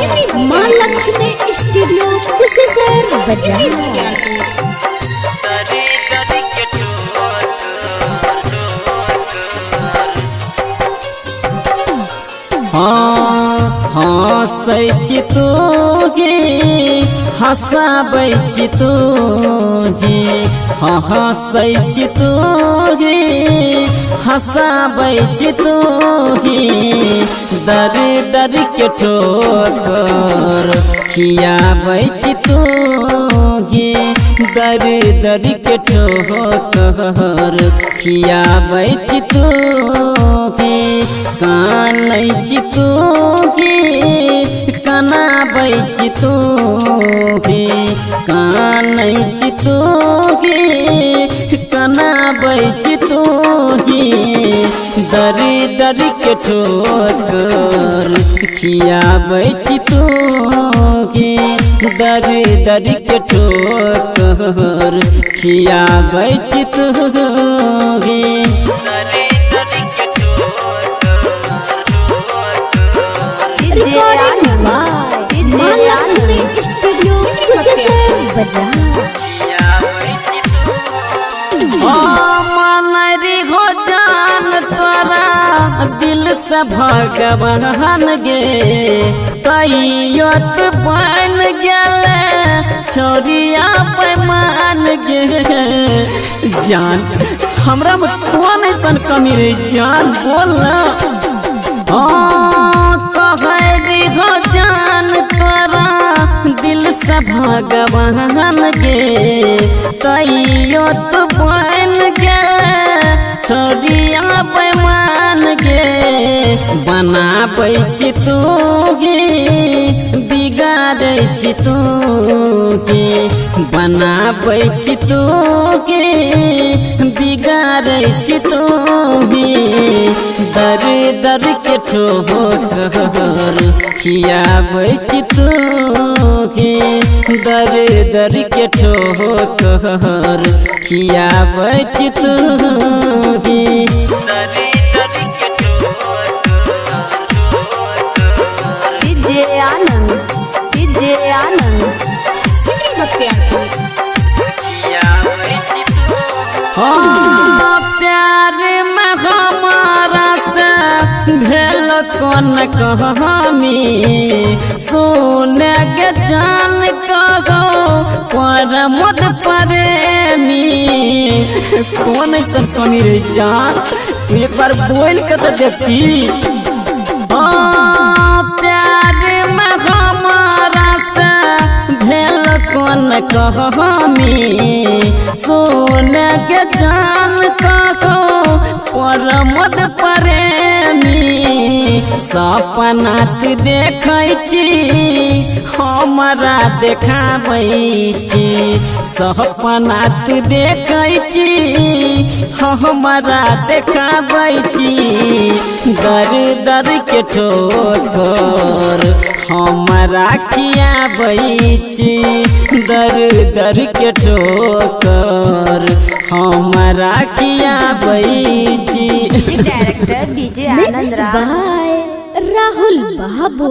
माँ लक्ष्मी स्टूडियो कुशेश्वर बाजार। हँसै छी तू गे, हँसाबै छी तू गे, हँसै छी तू गे, हँसाबै छी तू गे, दर दर के ठोकर खियाबै छी तू गे, दर दर के ठोकर खियाबै छी तू गे, कानै छी तू गे, कनाबै छी तू गे, कानै छी तू गे, कनाबै छी तू गे, दर दर के ठोकर खियाबै छी तू गे, दर दर के ठोकर खियाबै छी तू गे। रिकॉर्डिंग बाय माँ लक्ष्मी स्टूडियो कुशेश्वर बाजार। मनरी हो जान तोरा दिल से भगवान गे, तैयो तो बन गेले छोरिया बेमान गे। जान हमरा में कौन ऐसा कमी रे जान बोल ना। कहरी हो जान तोरा दिल से भगवान गे, तैयो तो बन गेले छोरिया बेमान गे, बनाबै छी तू गे, बिगाड़ै छी तू गे, बनाबै छी तू गे, बिगाड़ै छी तू गे, दर दर के ठोकर खियाबै छी तू गे, दर दर के ठोकर खियाबै छी तू गे। डीजे आनंद, डीजे आनंद, हाँ प्यार में हमारा से भेल कौन कहानी, सुने के जान कहो परमद प्रेमी। कौन ऐसा कमी रे जान, तू एक बार बोल के तो देखी। हाँ प्यार में हमारा से भेल कौन कहानी, सुन के जान कहो परमद प्रेमी, सपना तू देखै छी हमरा देखाबै छी, सपना तू देखै छी हमरा देखाबै छी, दर दर के ठोकर हमरा खियाबै छी, दर दर के ठोकर हमरा खियाबै छी। Director DJ mix Anand Raj. By Rahul Babu.